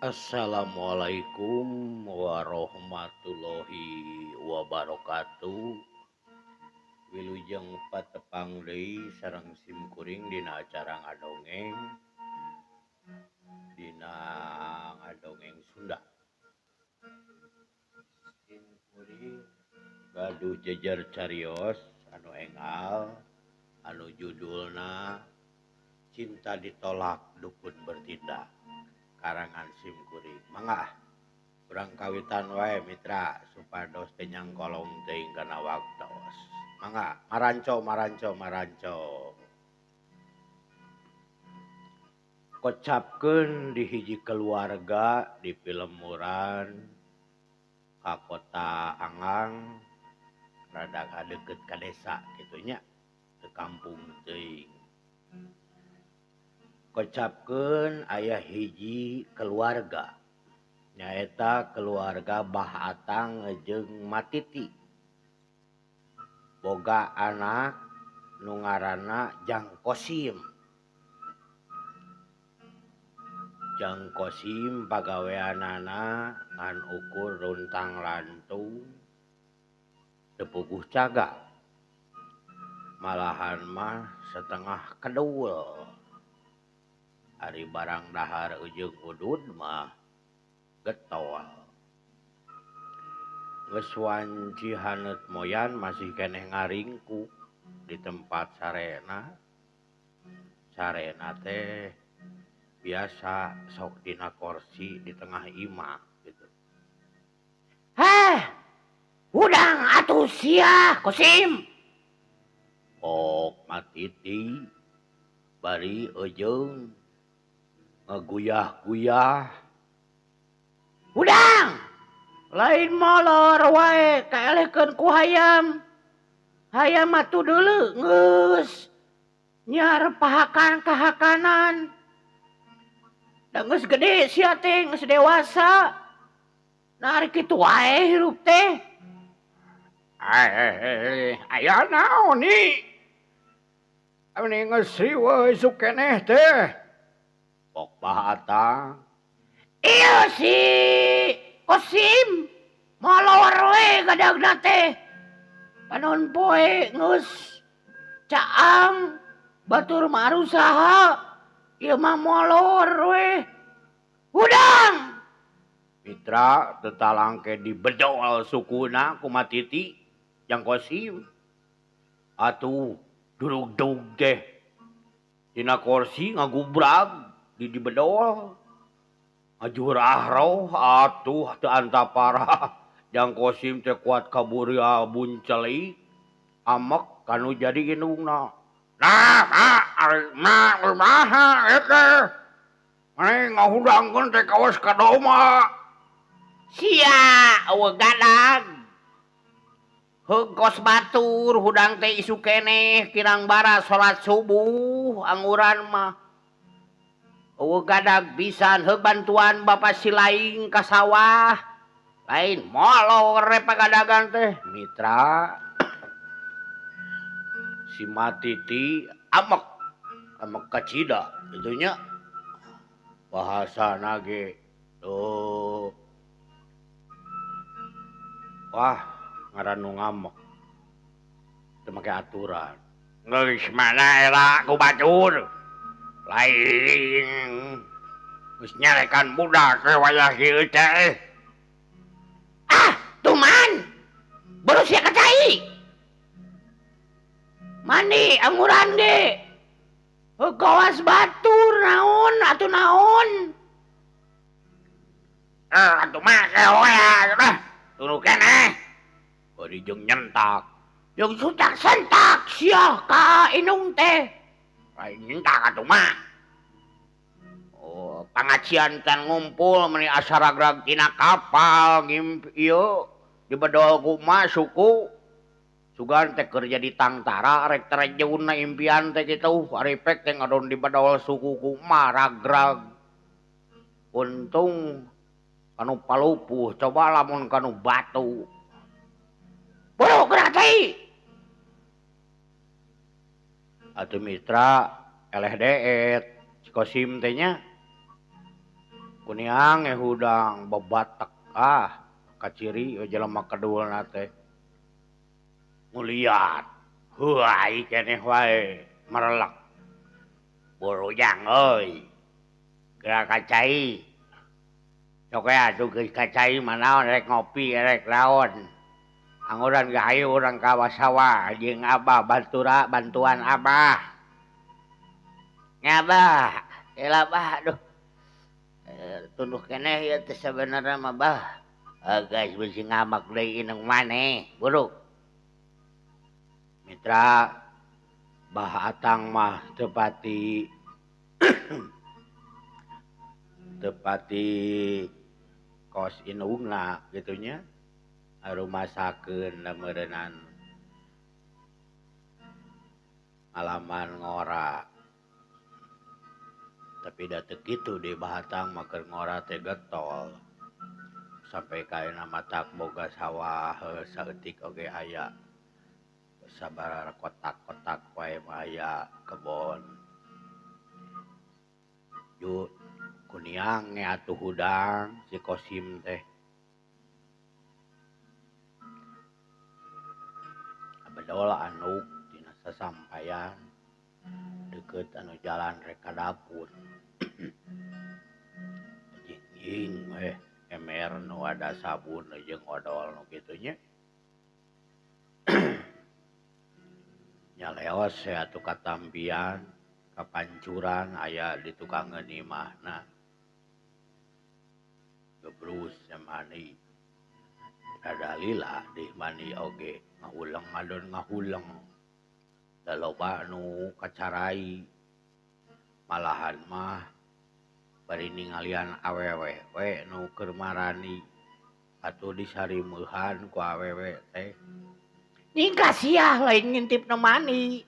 Assalamualaikum warahmatullahi wabarakatuh. Wilujeng patepang deui sareng simkuring dina acara ngadongeng, dina ngadongeng Sunda. Simkuring gaduh jejer carios anu engal anu judulna Cinta Ditolak Dukun Bertindak, karangan simkuring. Mangga urang kawitan wae mitra supados teu nyangkolong teuing kana waktos. Mangga maranco maranco maranco. Kocapkeun di hiji keluarga di Pilemuran ka kota Angang, rada kadeukeut ka desa kitu nya, teu kampung teuing. Kocapkeun aya hiji keluarga, nyaeta keluarga Bah Atang jeung Matiti. Boga anak nu ngaranna Jang Kosim. Jang Kosim pagaweanana ngan ukur runtang lantung, teu puguh cagak. Malahan mah setengah kedul. Ari barang dahar ujung udud mah getol. Geus wanci haneut moyan masih keneh ngaringkuk di tempat sarena. Sarena teh biasa sok dina korsi di tengah imah gitu. Heh, hudang atuh sia Kosim. Ok Matiti bari ujung ngaguyah-guyah. Hudang lain molor wae kaelehkeun ku hayam. Hayam atuh deuleu geus nyar pahakan kahakanan. Da geus gede sia teh, geus dewasa. Nah ari kitu wae hirup teh. Aya naon ni? Meni geus riweuh isuk keneh teh. Pok Bah Atang. Ieu si Kosim molor we gadagna teh. Panon poe geus caang batur mah arusaha. Ieu mah molor we. Hudang. Mitra teu talangke dibedol sukuna ku Matiti Jang Kosim. Atuh durug-dug teh dina korsi ngagubrag di dibedol. Ajurah roh atuh teu antapara. Jang Kosim teh kuat kaburia buncelik amek kanu jadi indungna. Nah, ari mah kumaha eta? Mane ngahudangkeun teh kawas ka doma. Sia eueuh gadag. Heug kos batur hudang teh isuk keneh kirang bara salat subuh anguran mah. Eueuh gadag pisan heug bantuan bapa si laing ka sawah. Lain molor pagadagan teh mitra. Si Matiti amek, amek kacida itunya bahasa nage tuh. Wah, ngaran nu ngamek teu make aturan. Geus mana era ku batur. Lain geus nyarekan budak we wayah ieu teh. Ah, tuman. Baru sia ka cai. Mandi anguran ge. Heuh kawas batur naon atuh naon. Atuh mah kehoa tah. Turu keneh. Bari jeung nyentak. Jeung suntak-sentak sia ka indung teh. Lain nyentak atuh mah. Oh, pangajian can ngumpul meni asa ragrag tina kapal ngimpi ieu dibedol ku mah suku. Sugan teh keur jadi tangtara rek terjun na impian teh kitu. Ari pek teh ngadon dibedol suku ku mah ragrag. Untung kanu palupuh, coba lamun kanu batu. Buru geura cai. Atuh mitra eleh deet si Kosim teh nya. Kuniang hudang bebatak ah kaciri jelema kedulna teh. Nguliat heuai keneh wae merelek. Burujang euy. Geura ka cai. Sok we atuh geus ka cai mah naon rek ngopi rek naon. Anguran ge hayu urang ka sawah jeung abah bantura bantuan abah. Nya abah, heula bah aduh. Tunduh keneh ieu teh sabenerna mah bah. Geus bisi ngamak deui inung maneh, buruk. Mitra Bah Atang mah tepati tepati kos inungna kitu nya. Arumasakeun meureunnan alaman ngora. Tapi da teu kitu di Bah Atang mah keur ngora teh getol. Sampai kaena matak boga sawah saeutik oge aya. Sabaraha kotak-kotak wae mah aya kebon. Ju kuniang ge atuh hudang si Kosim teh. Bedol anuk tina sasampayan deukeut anu jalan rek ka dapur. Jing we emer nu ada sabun jeung odol nu kitu nya. Nya leos we atuh katampian kapancuran aya di tukangeun imahna. Gebrus mani. Rada lila di mani oge ngahuleng ngadon ngahuleng. Da loba nu kacarai. Malahan mah bari ningalian awewe we nu keur marani atuh disarimeuhan ku awewe teh. Nyingkah sia lain ngintip nu mani.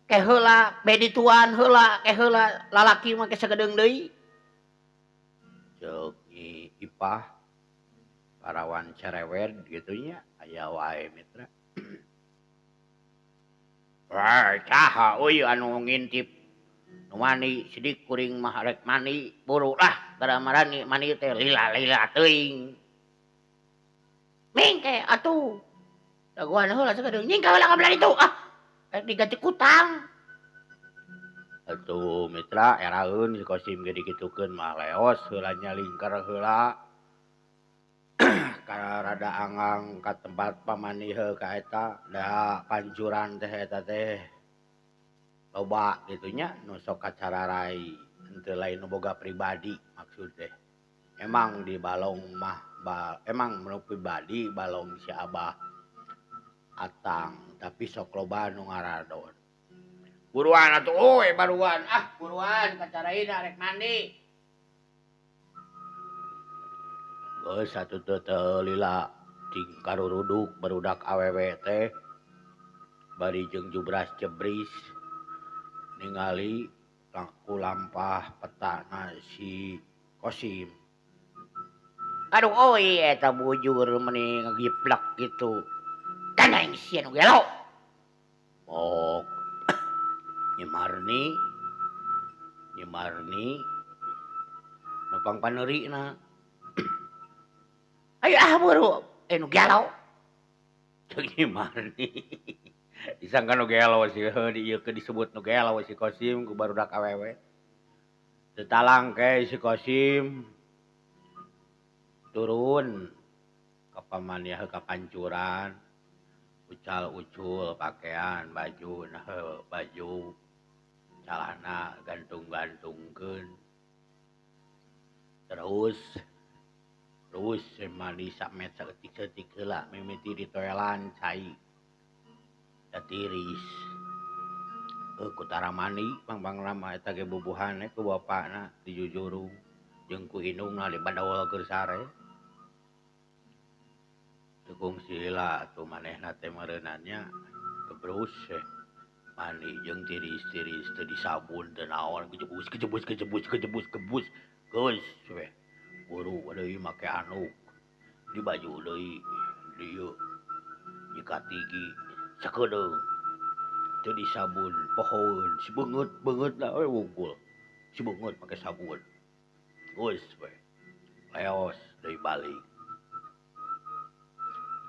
Ke heula be dituan heula ke heula lalaki mah ke sagedeung deui. Ceuk Nyi Ipah parawan cerewet gitu nya aya wae mitra. Wah, saha euy anu ngintip nu mani sidik kuring mah rek mani buru lah gara marani mani teh lila-lila teuing. Mingke atuh. Dagoan heula sagedeung nyingkah heula ka belah ditu ah. Rek diganti kutang. Atuh mitra eraeun si Kosim ge dikitukeun mah leos heula nya lingkar heula. Ka rada anggang ka tempat pamani heuh ka eta da pancuran teh eta teh loba kitu nya nu sok kacararai henteu lain nu boga pribadi maksud teh. Emang di balong mah emang nu pribadi balong si Abah Atang tapi sok loba nu ngaradon. Buruan atuh euy baruan ah buruan kacaraina rek mandi. Geus atuh teu teu lila ting karuruduk barudak awewe teh bari jeung jubras jebris ningali ku lampah petana si Kosim. Aduh euy eta bujur meuni ngagiplak kitu. Kana sieun gelo. Mok Nyi Marni Nyi Marni nu pangpaneurina. Ayo ah buru nu gelo. Ceuk Nyi Marni. Disangka nu gelo sih heuh di ieu disebut nu gelo si Kosim ku barudak awewe. Teu talangke si Kosim turun ka pamaniah ka pancuran. Ucal-ucul pakaian baju nah baju calana gantung-gantungkeun. Terus terus mandi samet saeutik-saeutik heula mimiti ditoelan cai. Da tiris. Ku tara mandi pang-pang lama eta ge bubuhan ku bapana dijujurung jeung ku indungna dibadol keur sare. Teu kungsi lila atuh manehna teh meureunnan nya gebrus we. Mandi jeung tiris-tiris teu disabun teu naon kejebus kejebus kejebus kejebus kebus geus we. Buru deui make anduk di baju deui dieu nyikat gigi sakedeung teu disabun pohoeun si beungeut beungeutna we wungkul si beungeut make sabun. Geus we. Leos deui balik.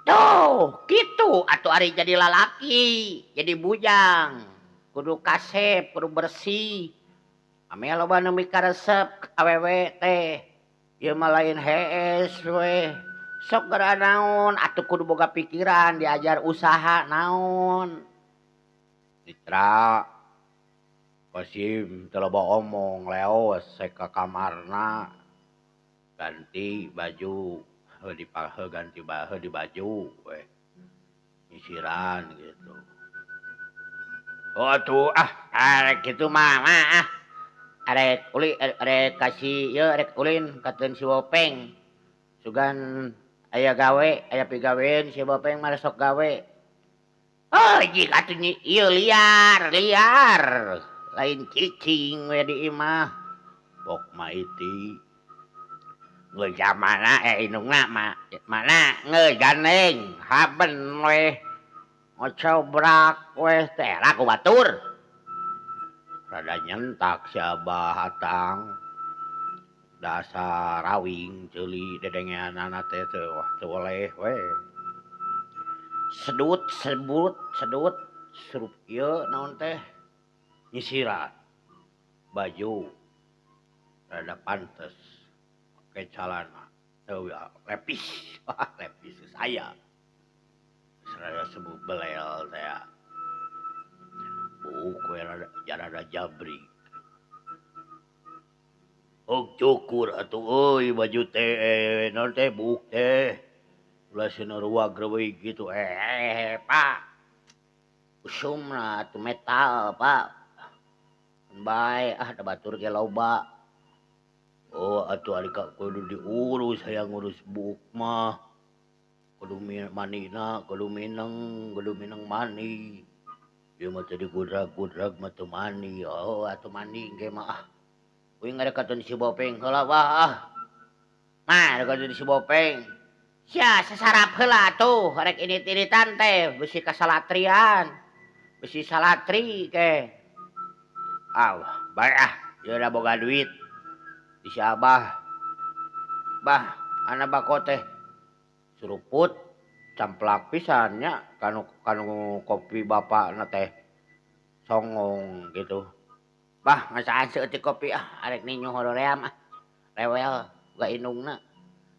Tuh, kitu atuh ari jadi lalaki, jadi bujang. Kudu kasep, kudu bersih. Ame loba nu mikaresep awewe teh. Ieu mah lain hees we. Sok geura naon atuh kudu boga pikiran diajar usaha naon. Mitra Kosim teu loba omong leos ka kamarna ganti baju heuh dipahe ganti bahe di baju we. Nyisiran gitu. Oh atuh ah arek kitu mah ah. Arek uli arek kasih ieu arek ulin kateun si Bopeng. Sugan aya gawe, aya pigawean si Bopeng mah sok gawe. Oh jig atuh ieu liar, liar. Lain cicing we di imah. Bok mah iti. Geus jamana indungna mah mana geus gandeng haben we. Ngocobrak we teh era ku batur. Rada nyentak si Abah Atang. Dasar rawing ceuli dedengeanana teh teu wah teu boleh we. Sedut sebut sedut surup ieu naon teh nyisiran baju rada pantes pake calana teu lepis wah lepis saya. Rada sebut belel teh. Buuk we rada jarada jabrik. Oh cukur atuh euy baju teh naon teh buuk teh. Ulah cenah ruag reuy kitu Pak. Usumna atuh metal Pak. Bae ah da batur ge loba. Oh atuh ari ka kudu diurus hayang ngurus buuk mah. Kudu manina, kudu mineng mani. Ieu mah teu digudrag-gudrag mah teu mani. Oh atuh mandi ge mah ah. Uing ngarekateun si Bopeng heula bah ah. Mah rekateun si Bopeng. Sia sasarap heula atuh rek init-initan teh bisi kasalatrian. Bisi salatri teh. Ah, bae ah, ieu da boga duit. Di si Abah. Bah, ana bako teh. Suruput camplak pisan nya kanu kanu kopi bapakna teh songong gitu. Bah, ngasaan seueutik kopi ah arek ninyu horoream ah. Rewel ga indungna.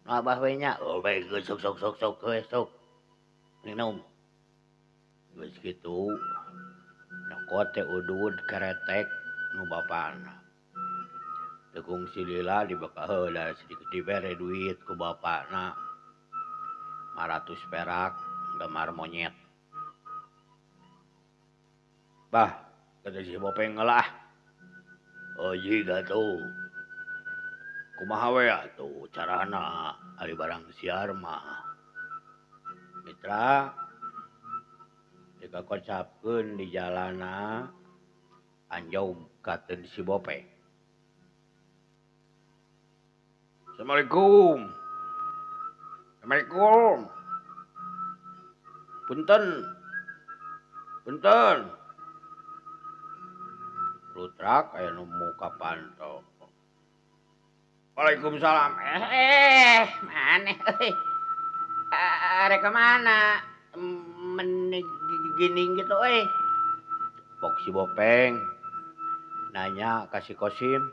Nu Abah we nya, oh bae geus sok sok sok sok we sok. Minum. Geus kitu. Nyokot teh udud keretek nu bapana. Teu kungsi lila dibaka heula sedikit dibere duit ku bapana. 500 perak gambar monyet. Bah, kata si Bopeng heula ah. Oh jiga tuh. Kumaha we atuh carana ari barang siar mah. Mitra dikakocapkeun di jalana anjog kateun si Bopeng. Assalamualaikum. Assalamualaikum. Punten. Punten. Lutrak aya nu muka panto. Waalaikumsalam. Maneh euy. Arek ka mana? Meni gining gitu euy. Bok si Bopeng nanya ka si Kosim.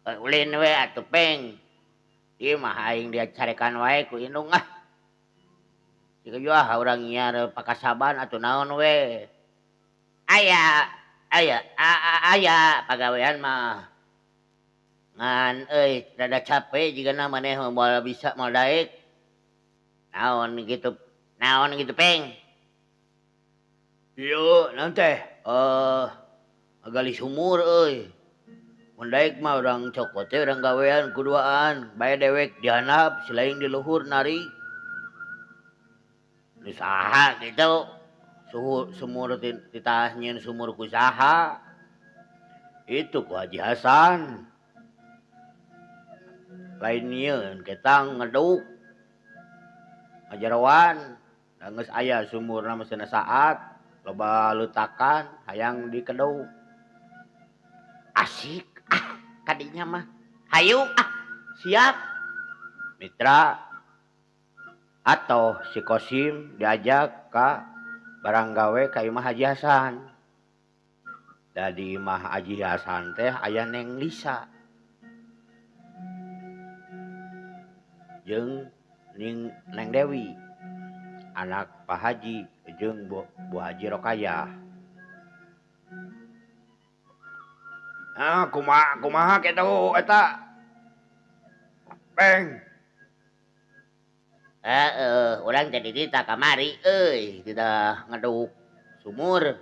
Ulin we atuh Peng. Ieu mah aing dicarekan wae ku indung ah. Jika juah urang nyiar pakasaban atuh naon we. Aya aya aya pagawean mah. Ngan euy rada capek jigana maneh moal bisa moal daek. Naon gitu Peng. Ieu naon teh? Ngagali sumur euy. Mun daek mah urang cokot teh urang gawean kuduaan, bae dewek dihandap si lain di luhur narik. Nu saha kitu? Suhu sumur titah nyieun sumur ku saha? Itu ku Haji Hasan. Lain nyieun ketang ngeduk. Ngajaroan da geus aya sumurna mah cenah saat loba leutakan hayang dikeduk. Asik ah kadinya mah. Hayu ah siap. Mitra atau si Kosim diajak ka barang gawe ka Imah Haji Hasan. Da di Imah Haji Hasan teh aya Neng Lisa. Jeung Neng Dewi, anak Pak Haji jeung Bu Haji Rokayah. Ah, kumaha kitu eta? Peng. Heeh, urang teh dititah kamari euy, titah ngeduk sumur.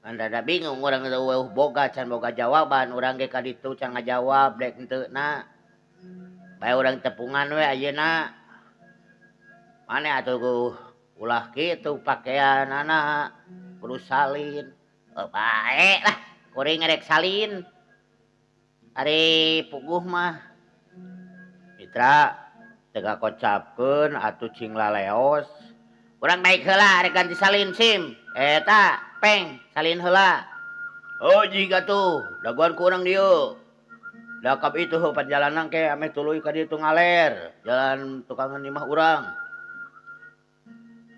Kan rada bingung urang teh eueuh boga can boga jawaban, urang ge ka ditu can ngajawab dek henteu na. Bae urang tepungan we ayeuna. Mane atuh ulah kitu pakeanana kudu salin. Oh, bae lah, kuring rek salin. Ari puguh mah. Mitra teu kocapkeun atuh cing laleos. Urang naik heula rek ganti salin sim. Eta peng salin heula. Oh jig atuh, dagoan ku urang dieu. Dakap itu perjalanan ke ame tuluy ka ditu ngaler, jalan tukangan imah urang.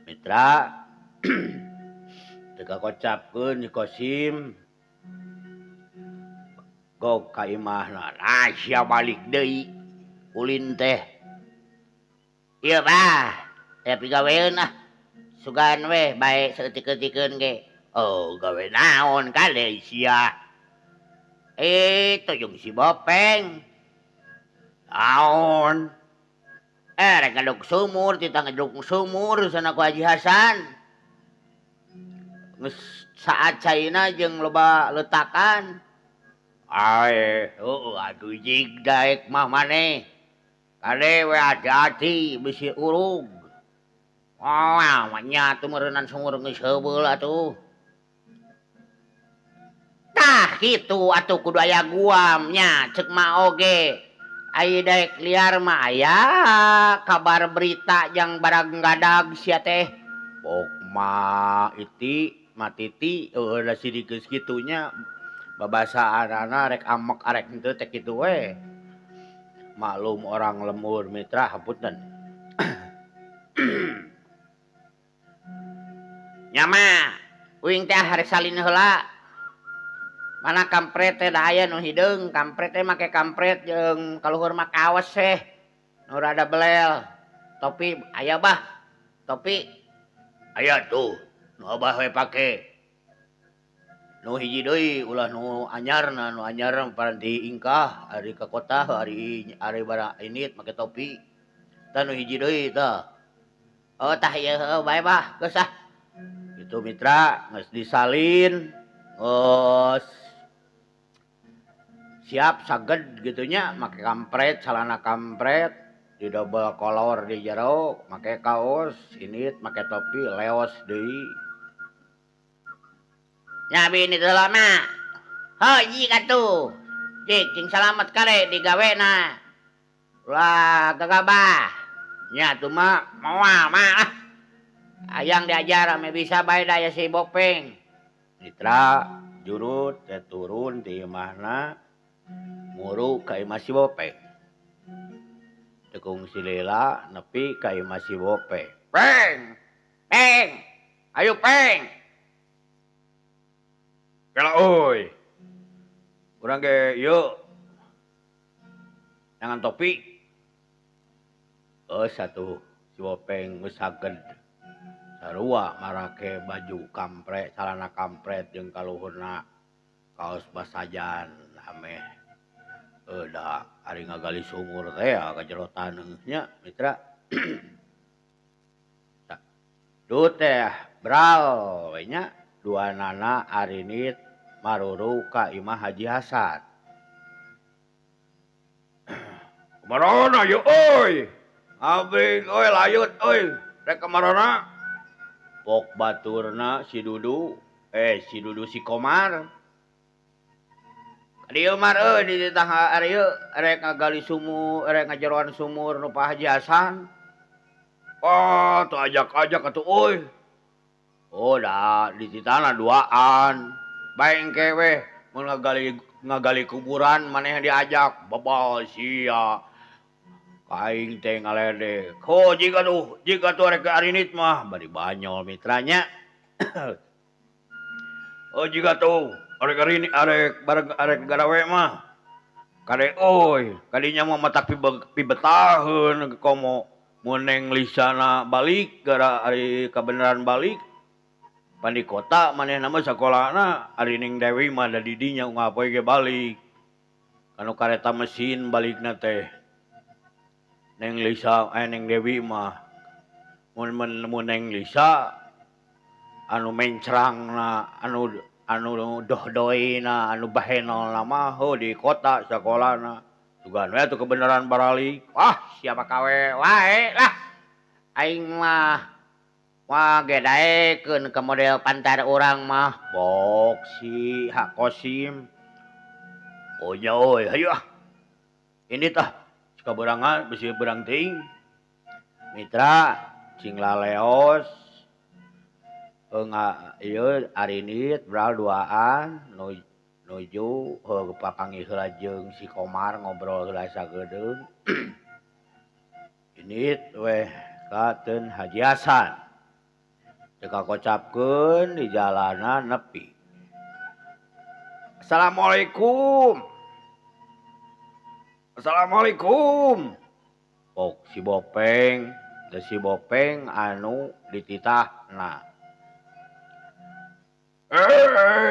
Mitra teu kocapkeun si Kosim. Gog ka imahna, nah sia balik deui ulin teh. Ieu bah, teh pigaweun ah. Sugan we bae saeutik-eutikeun ge. Oh, gawe naon kade sia. Itu jeung si Bopeng. Naon? Rek ngaduk sumur, titah ngeduk sumur sana ku Haji Hasan. Geus saat caina jeung loba letakan. Ae, heueuh atuh jig daek mah maneh. Kade we hati-hati bisi urug. Oh, nya atuh meureunnan sumur geus heubeul atuh. Tah kitu atuh kudu aya guam nya ceuk mah oge. Ai daek liar mah aya kabar berita jang barang gadag sia teh. Pok ma iti matiti eueuh da sidik geus kitu nya babasaanana rek amek arek henteu teh kitu we. Maklum orang lemur mitra hapunten. Nya mah uing teh rek salin heula. Mana kampret teh da aya nu hideung, kampret teh make kampret jeung kaluhur mah kaos teh. Nu rada belel. Topi aya bah. Topi aya tuh, nu abah we pake. Nu hiji deui ulah nu anyarna, nu anyar paranti ingkah ari ka kota ari ari bara init make topi. Tah nu hiji deui tah. Oh tah ieu heueuh bae bah, geus ah. Itu mitra geus disalin. Geus siap saged gitunya make kampret, celana kampret, di double kolor di jero, make kaos, init make topi, leos deui. Nya bini teh lama. Heuh atuh. Jik cing salamet kare digawena. Ulah gagabah. Nya atuh mah moal mah ah. Hayang diajar ame bisa bae da aya si Bopeng. Mitra jurut teh turun di imahna muru ka imah si Bopeng. Tekung si Lela nepi ka imah si Bopeng. Peng! Peng! Ayo Peng! Kela euy. Urang ge ieu. Jangan topi. Geus atuh si Bopeng geus saged. Sarua marake baju kampret, calana kampret jeung kaluhurna kaos basajan ameh da ari ngagali sumur teh ka jero taneuh nya mitra. Duh teh bral we nya duanana arinit maruru ka Imah Haji Hasan. Kamarana ye euy. Abing euy layut euy rek kamarana. Pok baturna si Dudu, si Dudu si Komar. Dieu mar euy di titah ari ieu rek ngagali sumur, rek ngajeroan sumur nu Pak Haji Hasan. Oh, teu ajak-ajak atuh euy. Oh, da di titahna duaan. Bae engke we mun ngagali Ngagali kuburan maneh diajak bebal sia. Aing teh ngaledek. Ho jika tuh, jika tuh rek arinit mah bari banyol mitranya. Oh jika tuh arek arinit arek bareng arek garawe mah. Kade oi, kadinya mah matak pibetaheun komo mun neng Lisana balik gara ari kabeneran balik. Pan di kota manehna mah sakolana ari ning Dewi mah da di dinya unggal poe ge balik. Kanu kareta mesin balikna teh. Neng Lisa neng Dewi mah mun mun Neng Lisa anu mencrangna anu anu dohdoina anu bahenolna mah heuh di kota sakolana sugan we atuh kebenaran baralik ah siapa kawe wae lah aing mah wah ge daekeun ke model pantar urang mah bok si Hak Kosim oh nya euy hayu ah ini tah kaberangan bisi berang teuing mitra cing laleos ieu arinit bral duaan nuju heuh papanggih heula jeung si Komar ngobrol heula sagedeung init weh ka Teun Haji Hasan teu kakocapkeun di jalanan nepi. Assalamualaikum. Assalamualaikum. Pok si Bopeng, teu si Bopeng anu dititahna.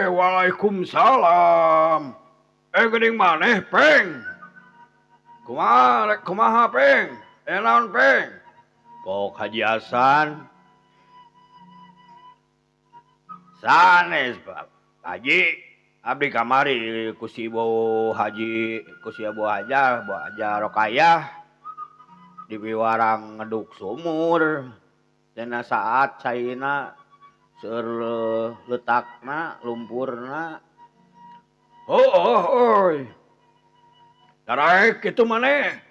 Waalaikumsalam. Geuning maneh, Peng? Kumaha rek kumaha, Peng? Naon, Peng? Pok Haji Hasan. Sanes, Pak Haji. Abdi kamari ku si Ibu Haji, ku si Ibu Hajar, Bu Hajar Rokayah di piwarang ngeduk sumur. Dina saat caina seueur letakna, lumpurna. Oh, oi. Daraek kitu maneh.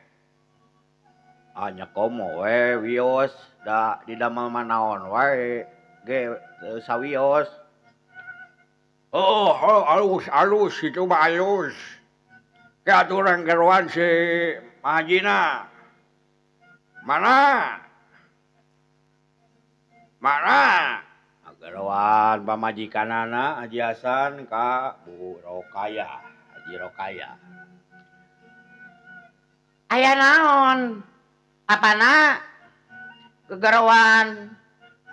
Anya komo we wios da di damel manaon wae ge teu sawios. Oh, alus, alus, itu mah alus. Keaturan geruan si Mahajina. Mana? Mana? Geruan pamajikanana Haji Hasan ka Bu Rokaya, Haji Rokaya. Aya naon? Apana? Kegeruan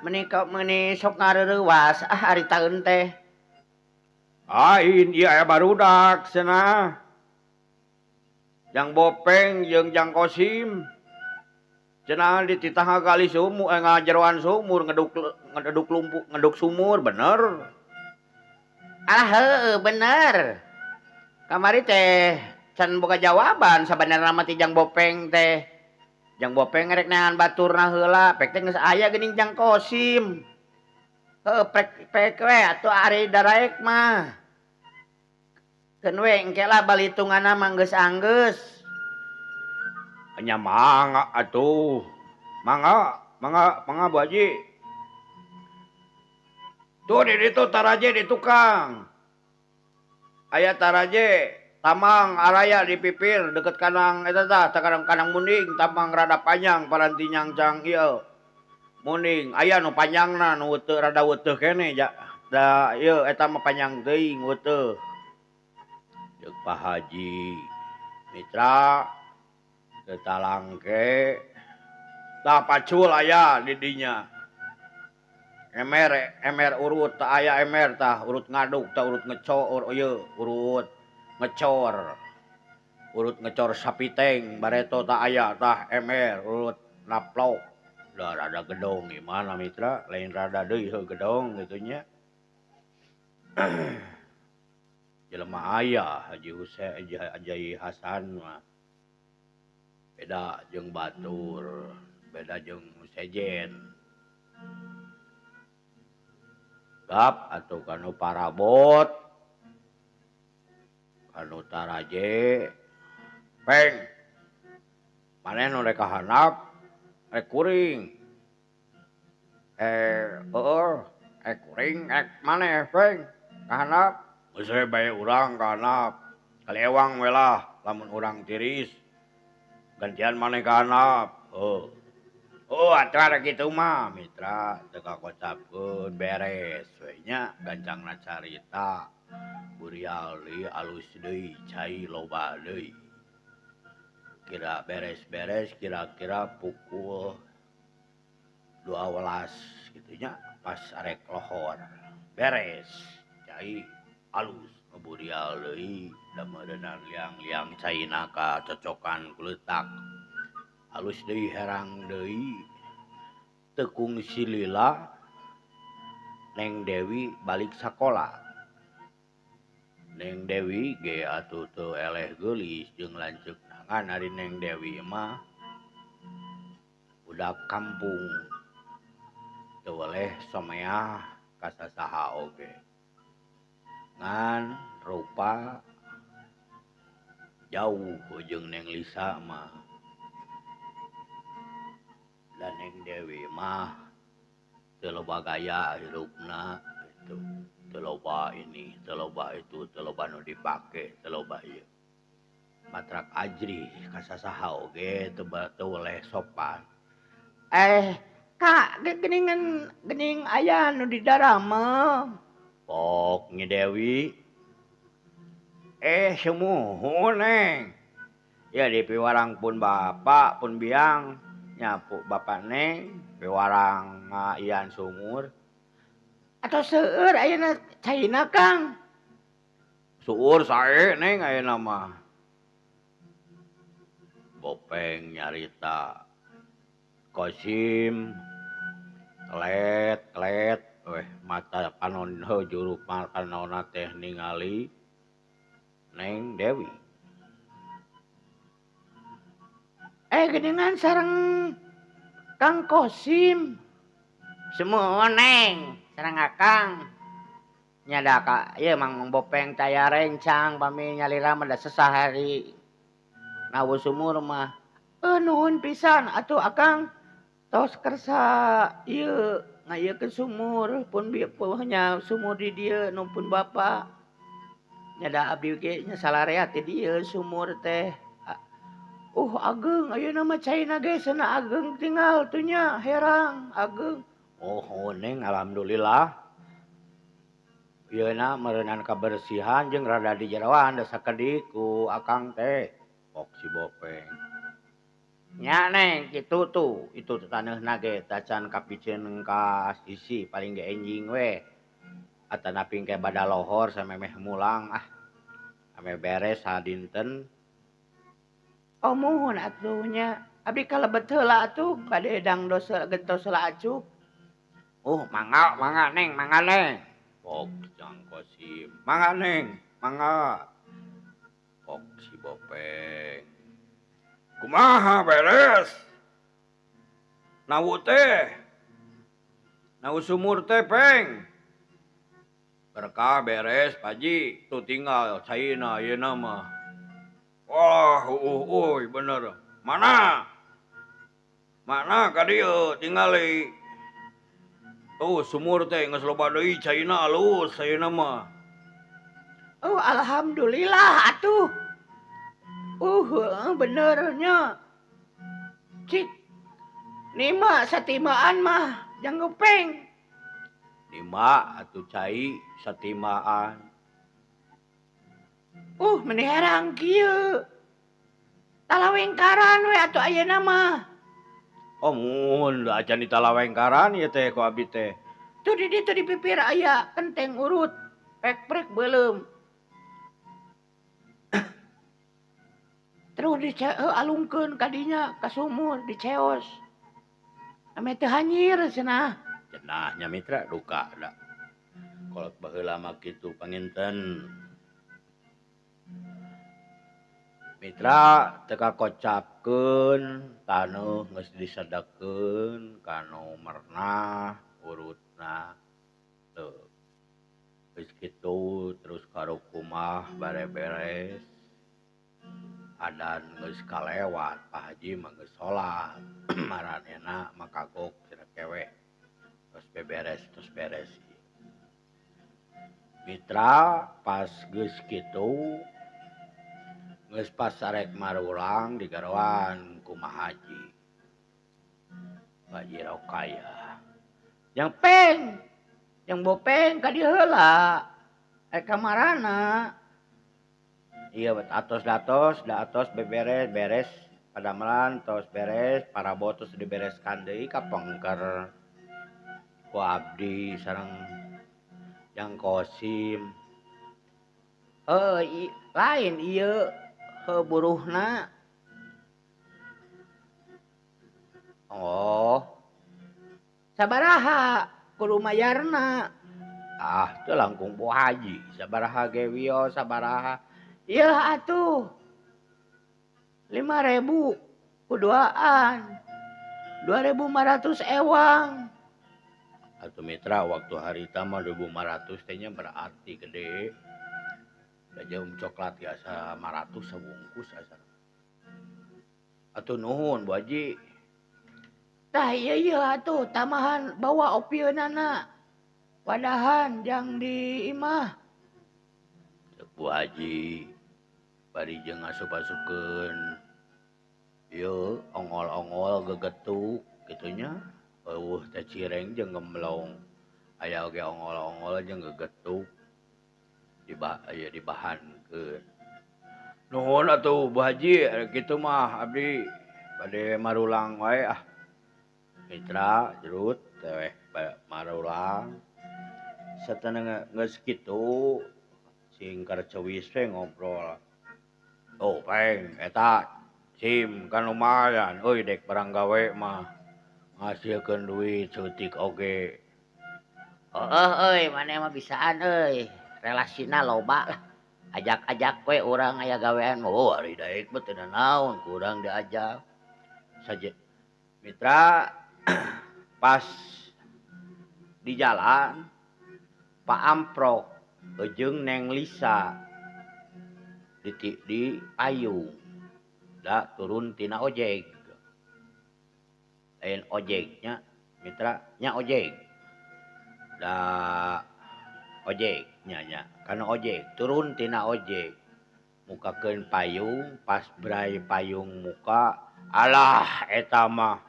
meuni meuni sok ngareurewas ah ari taeun teh. Ain ieu aya barudak cenah. Jang Bopeng jeung Jang Kosim. Cenah dititah ngagali sumur, ngajeroan sumur, ngeduk lumpur, ngeduk sumur, bener. Alah heueuh bener. Kamari teh can boga jawaban sabenerna mah ti Jang Bopeng teh. Jang Bopeng rek neangan baturna heula, pek teh geus aya geuning Jang Kosim. Heueuh prek pek we atuh ari daraek mah. Keun we engke lah balitunganna mah geus anggeus. Nya mangga atuh. Mangga, mangga, mangga Bu Haji. Tuh di ditu taraje di tukang. Aya taraje tamang araya di pipir deket kanang eta tah, kanang munding tamang rada panjang paranti nyangcang ieu. Munding aya nu panjangna nu teu rada weutuh keneh ja da ieu eta mah panjang teuing weutuh. Jeung Pak Haji Mitra teu talangke tah pacul aya di dinya. Emer emer urut tah aya emer tah urut ngaduk tah urut ngecor ieu urut ngecor. Urut ngecor sapiteng bareto tah aya tah emer urut naplok. Udah rada gedong gimana mitra lain rada deui heuh gedong kitu nya. Jelema aya Haji Husein Haji Hasan mah. Beda jeung batur, beda jeung sejen. Gap atuh kanu parabot. Kanu taraje. Peng. Maneh nu rek kahandap rek kuring. Heueuh, rek kuring rek maneh peng kahandap. Geus we bae urang kahandap. Kalewang we lah lamun urang tiris. Gantian maneh ka handap. Heuh. Oh atuh kitu mah mitra teu kakocapkeun beres we nya gancangna carita. Burial deui alus deui cai loba deui. Kira beres-beres kira-kira pukul 12 kitu nya pas arek lohor. Beres cai alus ngeburial deui da meureunana liang-liang caina kacocokan kuletak. Alus deui herang deui teu kungsi lila Neng Dewi balik sakola. Neng Dewi ge atuh teu eleh geulis jeung lanceuk ngan ari Neng Dewi mah budak kampung teu weleh someah ka sasaha oge. Ngan rupa jauh jeung Neng Lisa mah. Dan Neng Dewi mah teu loba gaya hirupna kitu. Teu loba ini, teu loba itu, teu loba nu dipake, teu loba ieu. Matrak ajrih ka sasaha oge teu weleh sopan. Kak geuningan geuning aya nu di darameh. Pok Nyi Dewi. Sumuhun Neng. Ya di piwarang pun bapak pun biang nyapu bapak Neng piwarang ngaian sumur. Atau seueur ayeuna caina Kang? Seueur sae Neng ayeuna mah. Bopeng nyarita Kosim klet-klet weh mata panon heuh juru panonna teh ningali Neng Dewi. Geuningan sareng Kang Kosim. Sumuhun Neng sareng Akang. Nya da ka ieu Mang Bopeng taya rencang pami nyalira mah da sesah hari nawu sumur mah. Nuhun pisan atuh Akang tos kersa ieu ngayekeun sumur pun nya sumur di dieu nu pun bapa. Nya da abdi ge nya salarea ti dieu sumur teh. Ageung ayeuna mah caina ge cenah ageung tinggal tuh nya herang ageung. Oh Neng alhamdulillah. Ieuna meureunan kabersihan jeung rada di jeroan da sakedik ku Akang teh. Pok si Bopeng. Nya Neng kitu tuh itu taneuhna ge tacan kapiceun ka sisi paling ge enjing we. Atanapi engke bada lohor samemeh mulang ah. Ame beres sadinten. Oh muhun atuh nya. Abdi kalebet heula atuh bade dangdos gentos heula acuk. Oh mangga mangga Neng mangga Neng. Pok Kang Kosim mangga Neng mangga. Pok si Bopeng. Kumaha beres? Nawu teh. Nawu sumur teh Peng. Berkah beres Pak Haji, tuh tinggal caina ayeuna mah. Wah, euy bener. Mana? Mana ka dieu tingali. Tuh sumur teh geus loba deui caina alus ayeuna mah. Oh alhamdulillah atuh. Bener nya. Cik. Nima satimaan mah jang gopeng. Nima atuh cai satimaan. Meni herang kieu. Talawengkaran we atuh ayeuna mah. Oh mun acan ditalawengkaran ieu teh ku abdi teh. Tuh di ditu di pipir aya kenteng urut. Pek-prek beuleum. Terus alungkeun ka dinya ka sumur diceos. Ame teu hanyir cenah. Cenah nya mitra duka da. Kolot baheula mah kitu panginten. Mitra teu kakocapkeun taneuh geus disedekeun ka nu mernah urutna teu. Geus kitu terus karukumah bare-beres. Adan geus kalewat Pak Haji mah geus salat. Maranehna mah kagok cenah kewe. Terus beberes terus beres. Mitra pas geus kitu Geus pas arek marulang digaroan ku Haji. Haji Rokaya. Yang peng, yang bopeng ka dieu heula. Rek ka marana. Iya atos datos, da atos beberes beres padamelan tos beres, parabot tos dibereskan deui ka pengker. Ku abdi sareng Jang Kosim. Heuh, lain ieu heuh buruhna. Oh. Sabaraha kudu mayarna? Ah, teu langkung Bu Haji, sabaraha ge wios sabaraha. Ieu atuh. 5.000 kuduaan. 2.500 ewang. Atuh mitra waktu harita mah 2.500 teh nya berarti gede. Da jaum coklat ge asa 500 sabungkus asa. Atuh nuhun Bu Haji. Tah ieu ieu atuh tambahan bawa opieunana. Wadahan jang di imah. Cek Bu Haji bari jeung asup-asupkeun ieu ongol-ongol gegetuk kitu nya. Eueuh teh cireng jeung gemblong. Aya oge ongol-ongol jeung gegetuk. Aya dibahankeun. Nuhun atuh Bu Haji, kitu mah abdi bade marulang wae ah. Mitra jerut teh marulang. Satana geus kitu singkar cewis we ngobrol. Oh peng eta sim kan lumayan euy dek barang gawe mah ngasilkeun duit seutik oge. Heueuh euy maneh mah bisaan euy. Relasina loba lah. Ajak-ajak we urang aya gawean. Oh ari daek mah teu naon kurang diajak. Saje mitra pas di jalan Pak Amprok jeung Neng Lisa di payung da turun tina ojek. Lain ojeknya mitra nya ojek. Da ojek nya nya kana ojek turun tina ojek mukakeun payung pas brai payung muka alah eta mah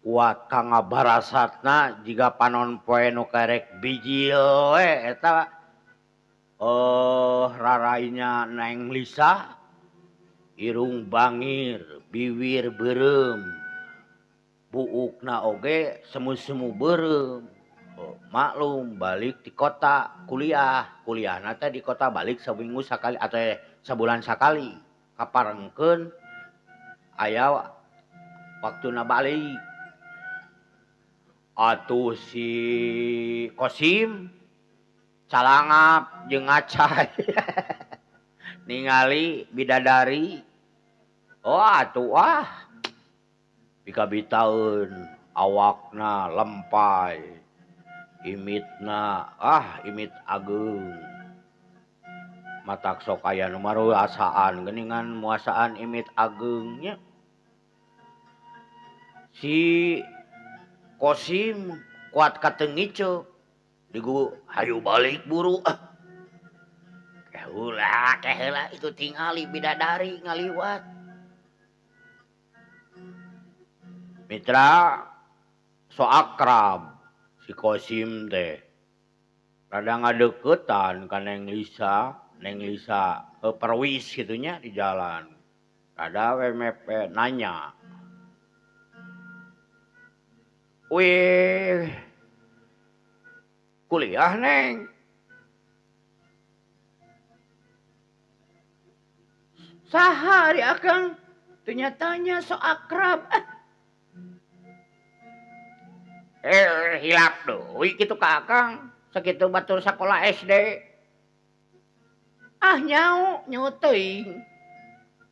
kuat ka ngabarasatna jiga panon poe nu karek bijil we eta rarainya Neng Lisa irung bangir biwir beureum buukna oge semu-semu beureum. Oh, maklum balik di kota kuliah, kuliahna teh di kota balik saminggu sakali atau sabulan sakali kaparengkeun aya waktuna balik. Atuh si Kosim calangap jeung ngacai ningali bidadari. Oh atuh ah pikabitaeun awakna lempai imitna ah imit ageung matak sok aya nu maruasaan geuningan muasaan imit ageung nya. Si Kosim kuat katengiceup digu hayu balik buru ah. Keheula keheula itu tingali bidadari ngaliwat. Mitra so akrab si Kosim teh rada ngadeukeutan ka Neng Lisa, Neng Lisa perwis kitu nya di jalan. Rada we mepe nanya. Wih, kuliah Neng. Saha ari akang? Ternyatanya so akrab. Hilap deui kitu ka akang. Sakitu batur sakola SD. Ah nyau, nyau teuing.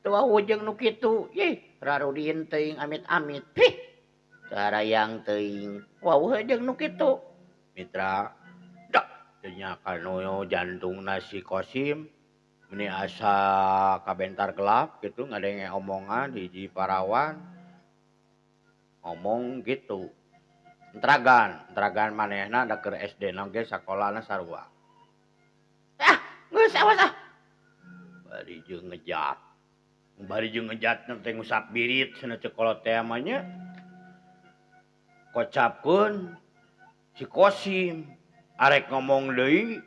Teu wujeng nu kitu. Ih, rarudin teuing amit-amit. Pih. Sarayang teuing. Wawuh jeung nu kitu. Mitra, dak teu nya kanu jantungna si Kosim meni asa kabentar gelap gitu ngadenge omongan hiji parawan ngomong gitu. Entragan, entragan manehna da keur SD na ge sakolana sarua. Ah, geus awas ah. Bari jeung ngejat. Bari jeung ngejatna teh ngusap birit cenah cek kolot teh mah nya. Kocapkeun si Kosim arek ngomong deui.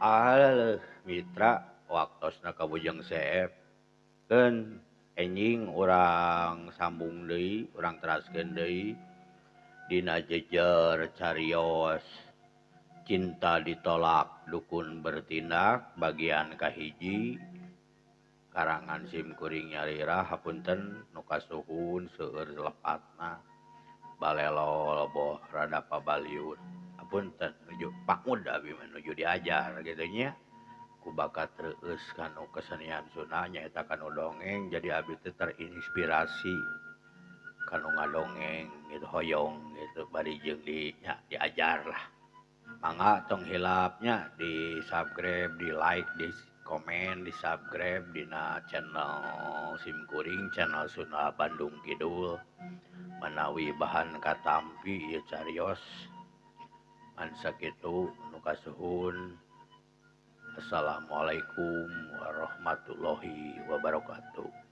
Aleuh mitra waktosna ka Bujang Seep. Keun enjing urang sambung deui, urang teraskeun deui dina jejer carios Cinta Ditolak Dukun Bertindak bagian kahiji karangan sim kuring nyalira hapunten nu kasuhun seueur lepatna balelo boh rada pabaliut hapunten nuju pakmud abi mah nuju diajar kitu nya ku bakat reueus kanu kesenian Sunda nyaeta kanu dongeng jadi abi teh terinspirasi kanu ngadongeng gitu hoyong gitu bari jeung di nya diajar lah. Mangga tong hilapnya di subscribe, di like, di komen, di subscribe dina channel simkuring channel Sunda Bandung Kidul manawi bahan katampi ieu carios ngan sakitu nu kasuhun. Assalamualaikum warahmatullahi wabarakatuh.